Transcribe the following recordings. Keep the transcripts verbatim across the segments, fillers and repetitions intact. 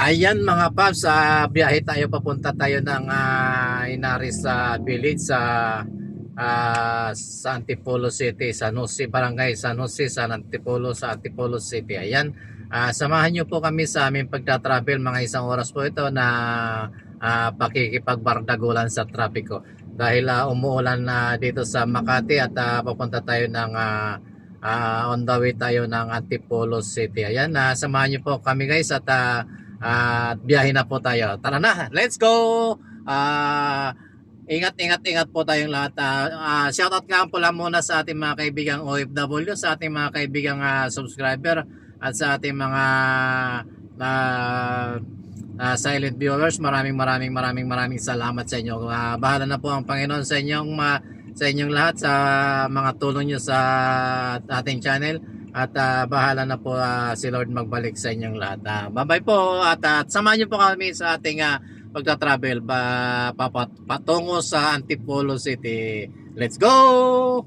Ayan, mga paps, ah, biyahe tayo, papunta tayo ng, ah, Henares, ah, Village sa, ah, sa Antipolo City, San Jose, Barangay San Jose, San Antipolo, sa Antipolo City. Ayan, ah, samahan niyo po kami sa aming pagta-travel. Mga isang oras po ito na, ah, pakikipagbardagulan sa trapiko. Dahil, ah, umuulan na dito sa Makati at, ah, papunta tayo ng, ah, ah, on the way tayo ng Antipolo City. Ayan, ah, samahan niyo po kami, guys, at, ah, at biyahe na po tayo. Tara na, let's go! Ah, ingat, ingat, ingat po tayong lahat. Ah, ah, shoutout nga po lang muna sa ating mga kaibigang O F W, sa ating mga kaibigang, ah, subscriber, at sa ating mga, ah, ah, silent viewers. Maraming, maraming, maraming, maraming salamat sa inyo. Ah, bahala na po ang Panginoon sa inyong ma-, sa inyong lahat, sa mga tulong nyo sa ating channel. At, ah, bahala na po, ah, si Lord magbalik sa inyong lahat. Ah, bye-bye po at, at samahan niyo po kami sa ating, ah, pagta-travel ba, papat-, patungo sa Antipolo City. Let's go!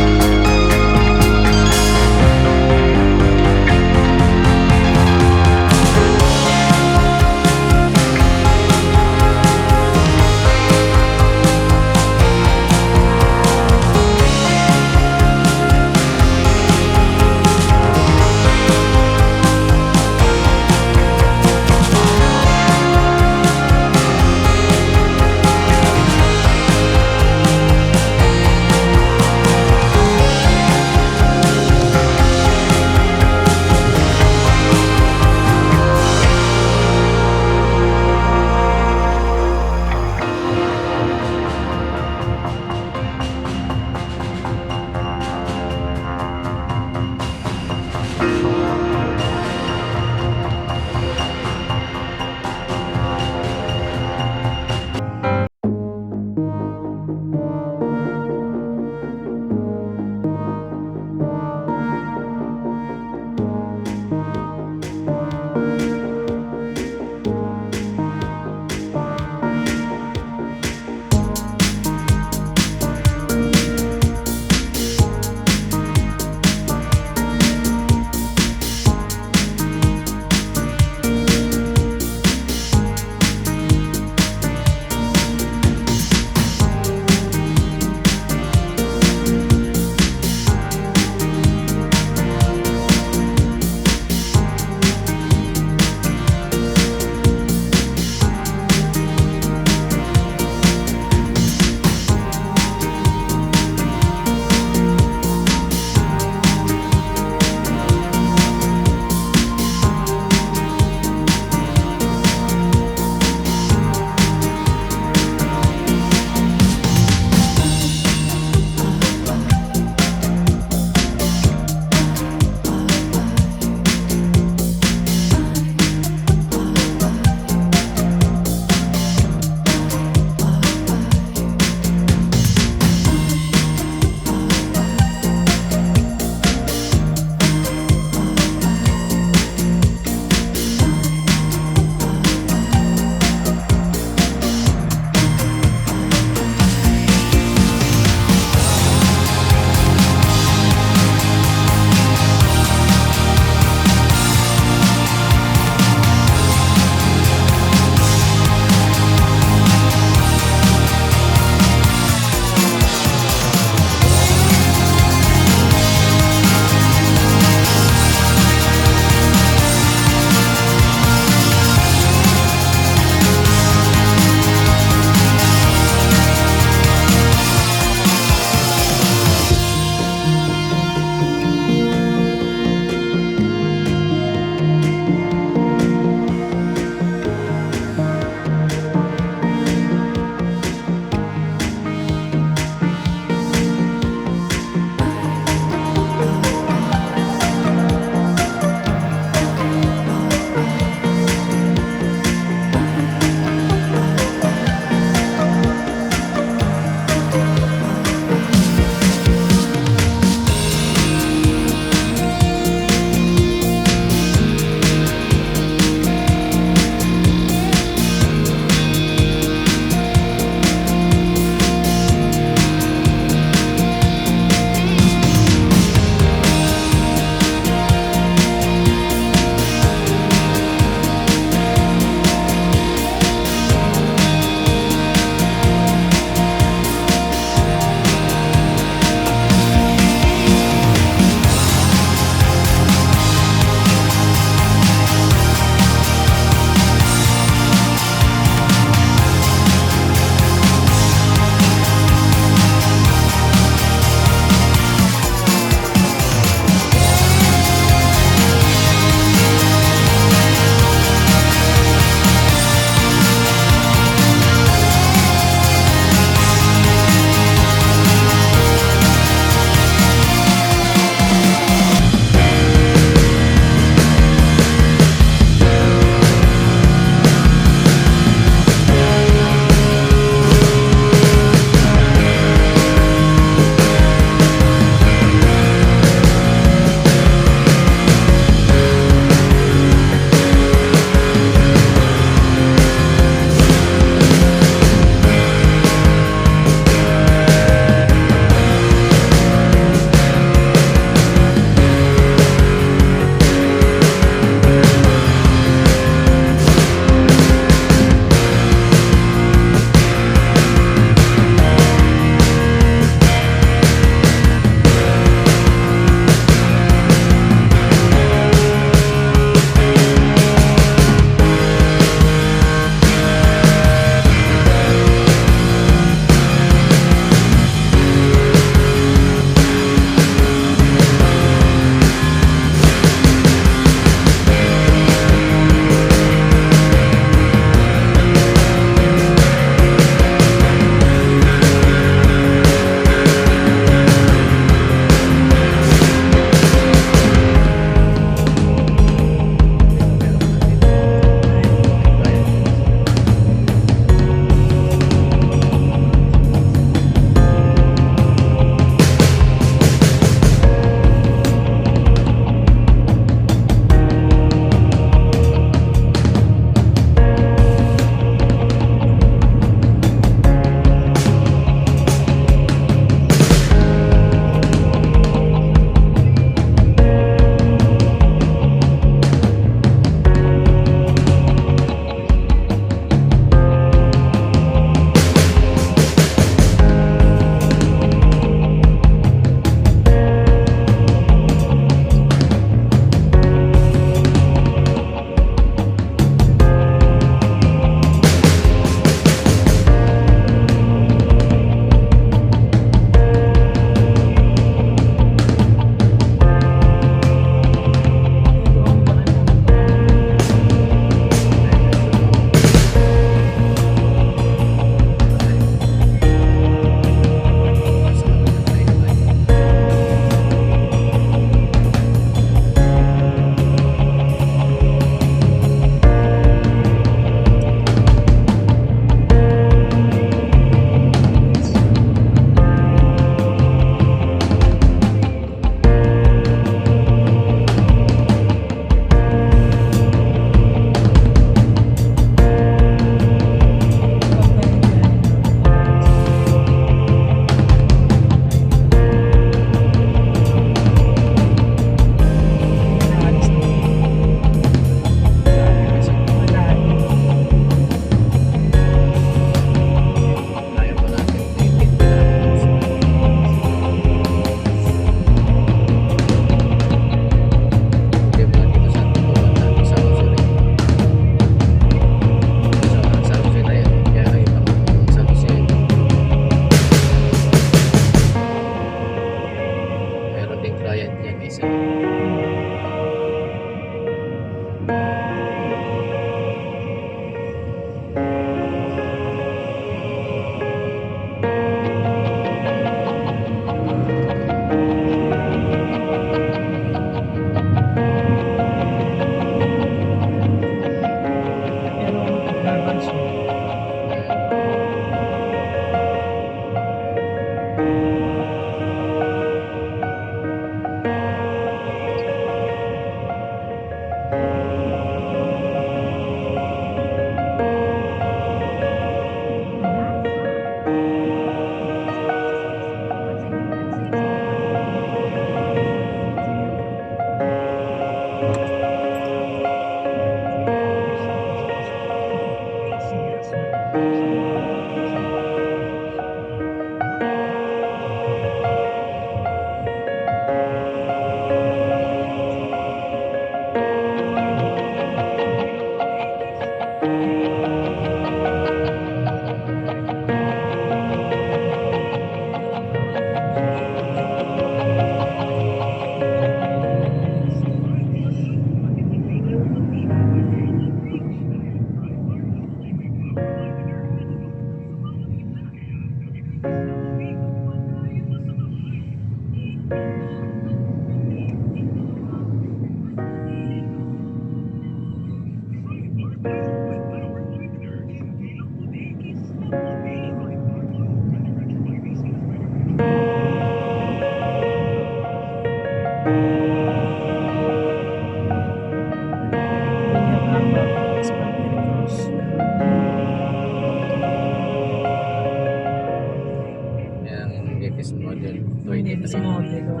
Sa mga hotel, oh.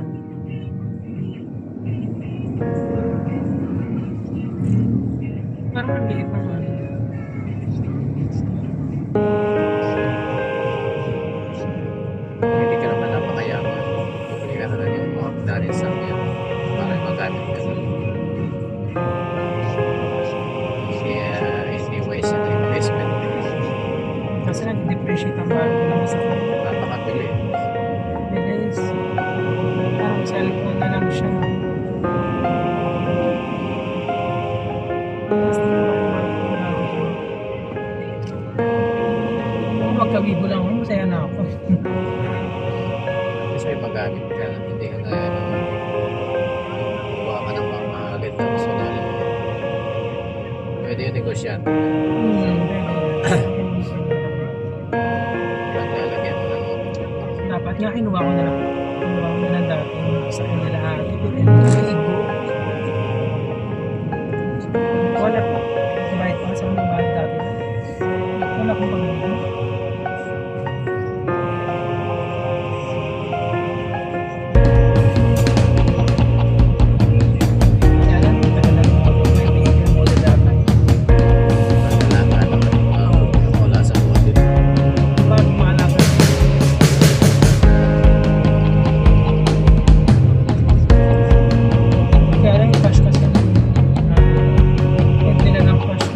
Parang ang liit ng ano. Hindi ka naman napakayaman. Bumili ka na lang yung mga ordinary sa akin para magamit ka na. Kaya, hindi wise ang investment. Kasi nag-depreciate ang value ng isa. Napakabili. Bilis. Parang cellphone na lang siya. Mas di ba naman kung magkabibo lang ako, masaya na ako. Kasi magamit ka, hindi ka gaya ng kukuha ka ng pamahalit, tapos wala na. Pwede yung negosyante. Hmm, pwede. Naglalagyan mo ng Dapat nga, kinuha ko na lang. Kinuha ko na lang dati yung sa kanila. Ah, ito din, naligo. Wala pa. Bayad pa sa mga bayad dati. Wala akong pamilya. Kaya lang, tagal na rin ako, may tingin mo na dapat. Wala ka naman, ah, wala sa buwan din. Ba't maalaga? Kaya lang yung cash kasi. Hindi na lang cash.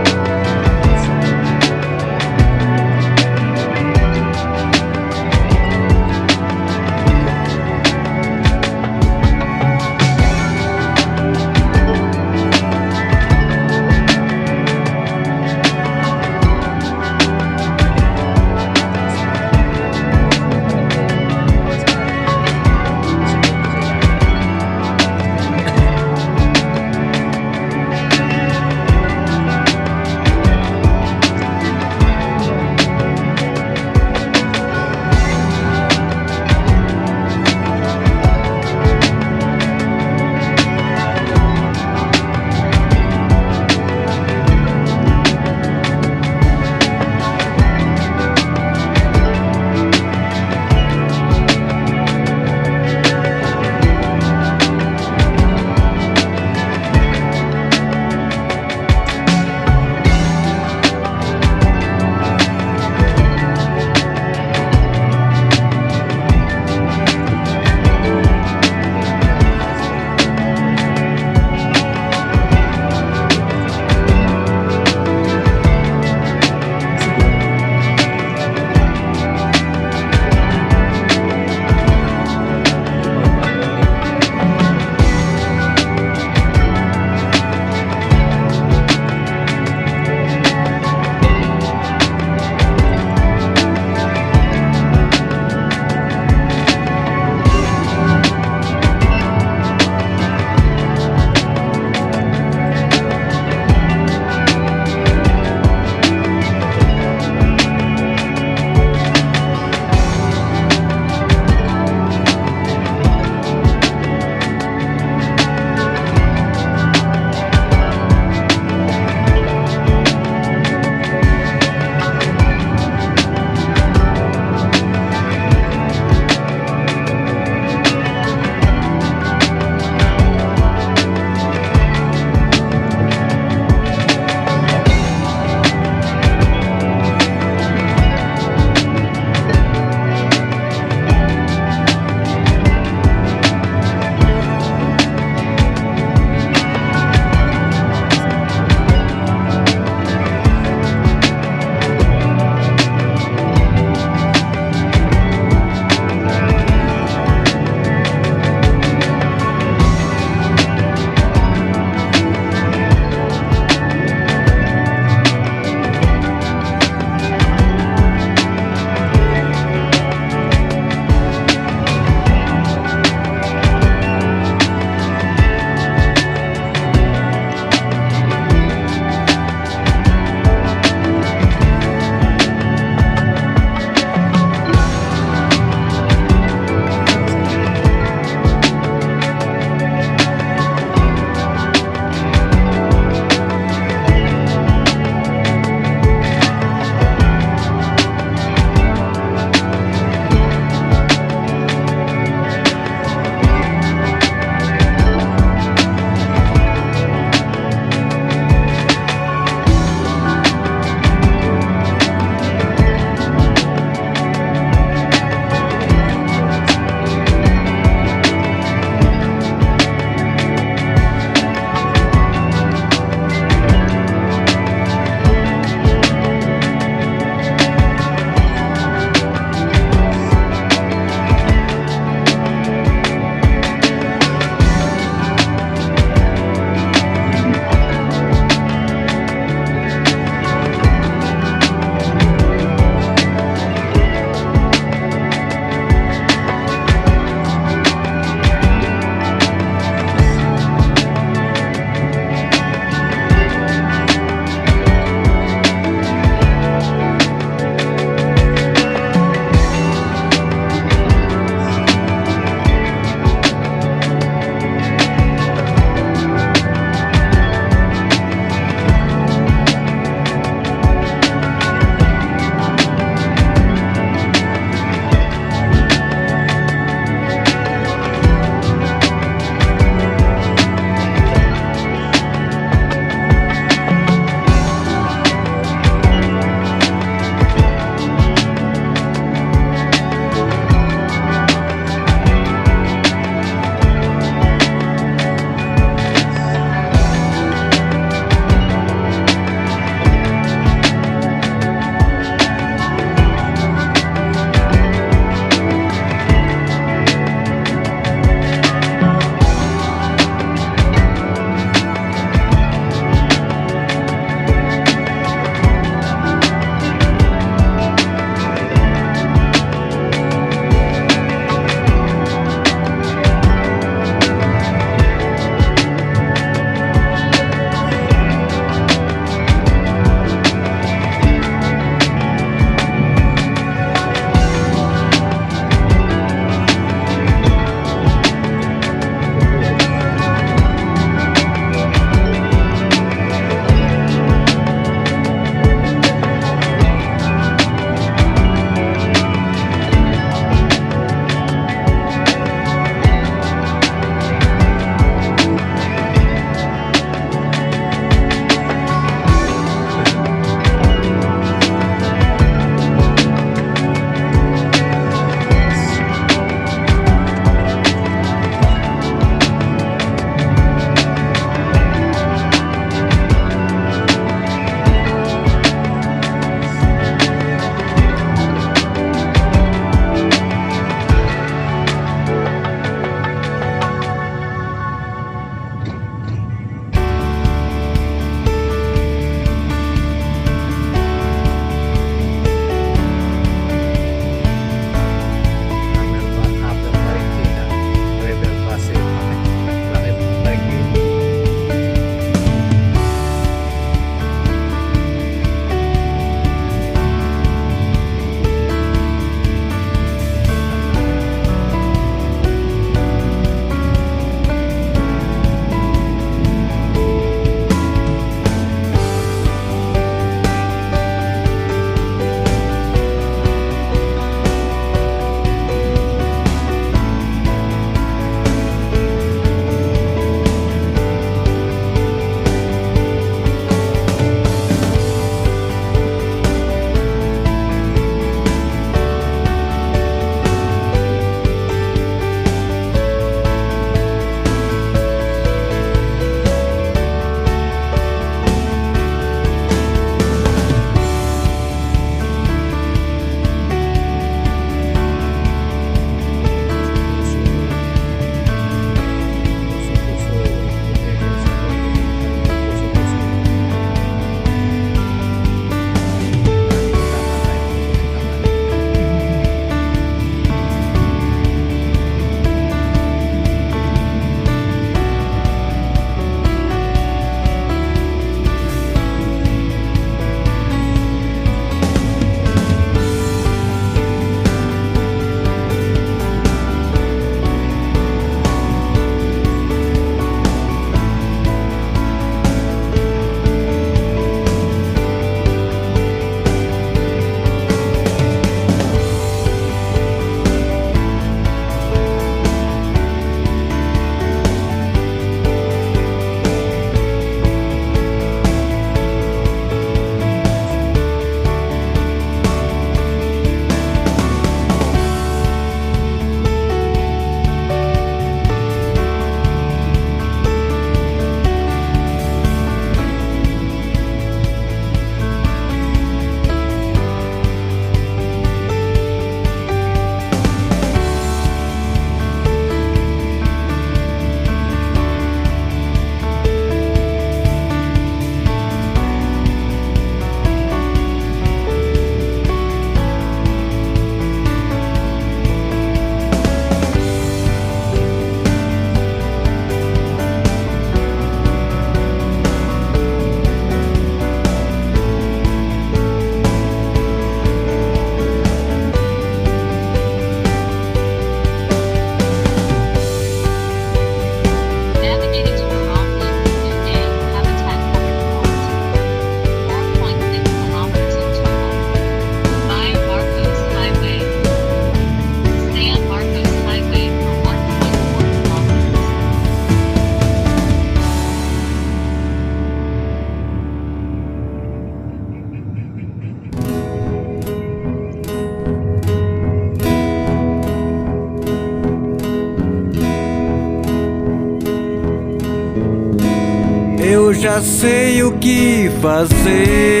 Eu já sei o que fazer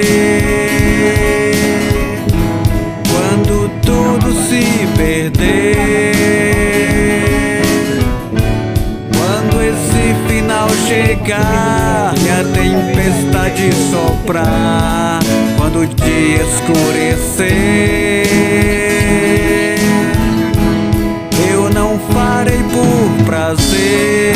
quando tudo se perder. Quando esse final chegar e a tempestade soprar, quando o dia escurecer, eu não farei por prazer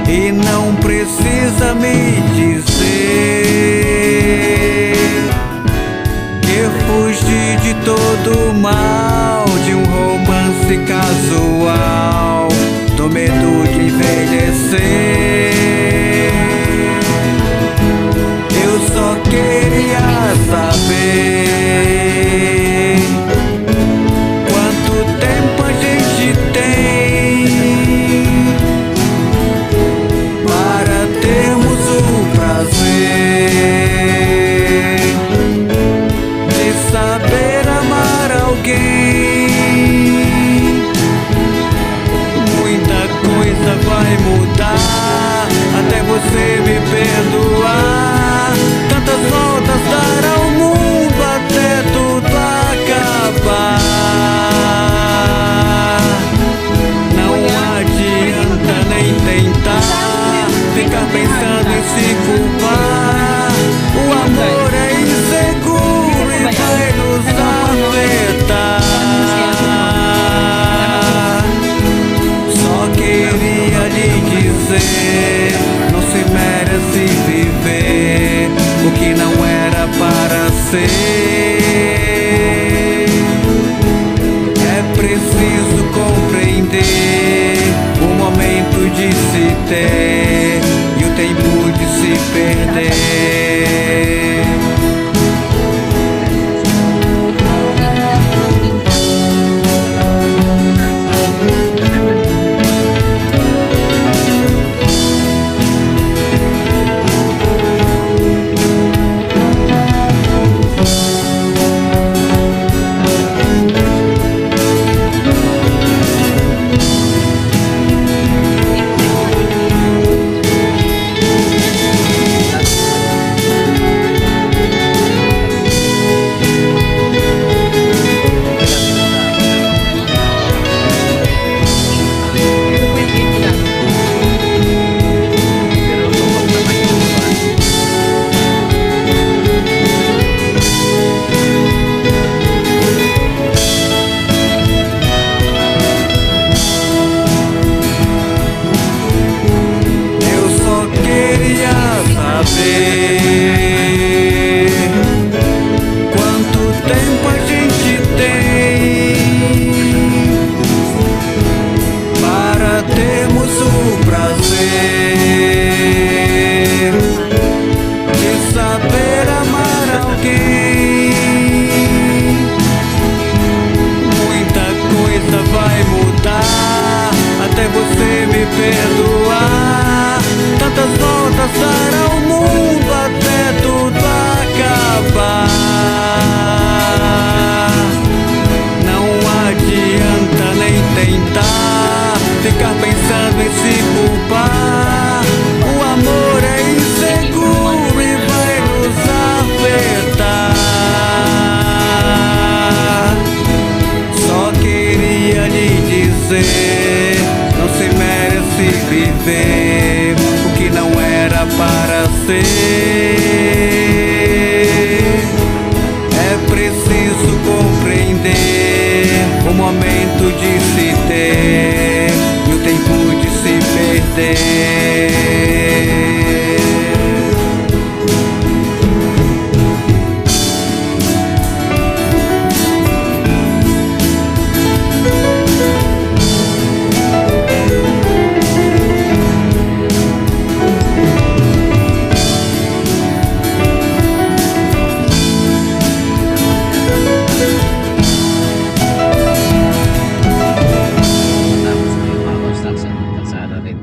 e não precisa me dizer que fugi de todo mal, de um romance casual, do medo de envelhecer. Eu só queria saber quanto tempo a gente tem para termos o prazer de saber amar alguém. Muita coisa vai mudar até você me perdoar. Tantas voltas dar ao mundo até tudo acabar. Não adianta nem tentar ficar pensando em se culpar. O amor é inseguro e vai nos afetar. Só queria lhe dizer, não se merece viver o que não era para ser. É preciso compreender o momento de se ter e o tempo de se perder. Eu só queria saber quanto tempo a gente tem para termos o prazer de saber amar alguém. Muita coisa vai mudar até você me perdoar. Tantas voltas dar ao mundo até tudo acabar. Não adianta nem tentar ficar pensando em se culpar. O amor é inseguro e vai nos afetar. Só queria lhe dizer, não se merece viver o que não era para ser. É preciso compreender o momento de se ter e o tempo de se perder. Tapos na yung mga construction ng kalsada rin.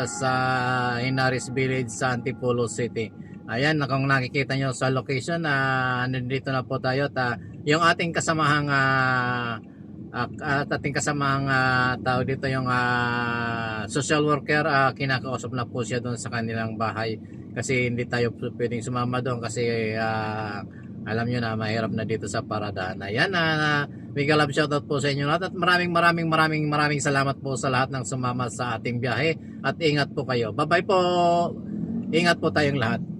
sa Henares Village sa Antipolo City. Ayan, na kung nakikita nyo sa location, ah, nandito na po tayo. Ta, yung ating kasamahang ah, ah, at ating kasamahang ah, tao dito, yung ah, social worker, ah, kinakausap na po siya doon sa kanilang bahay kasi hindi tayo p- pwedeng sumama doon kasi ah, alam nyo na mahirap na dito sa Paradan. Ayan, ah, mega love shoutout po sa inyo lahat at maraming maraming maraming maraming salamat po sa lahat ng sumama sa ating biyahe at ingat po kayo. Bye-bye po. Ingat po tayong lahat.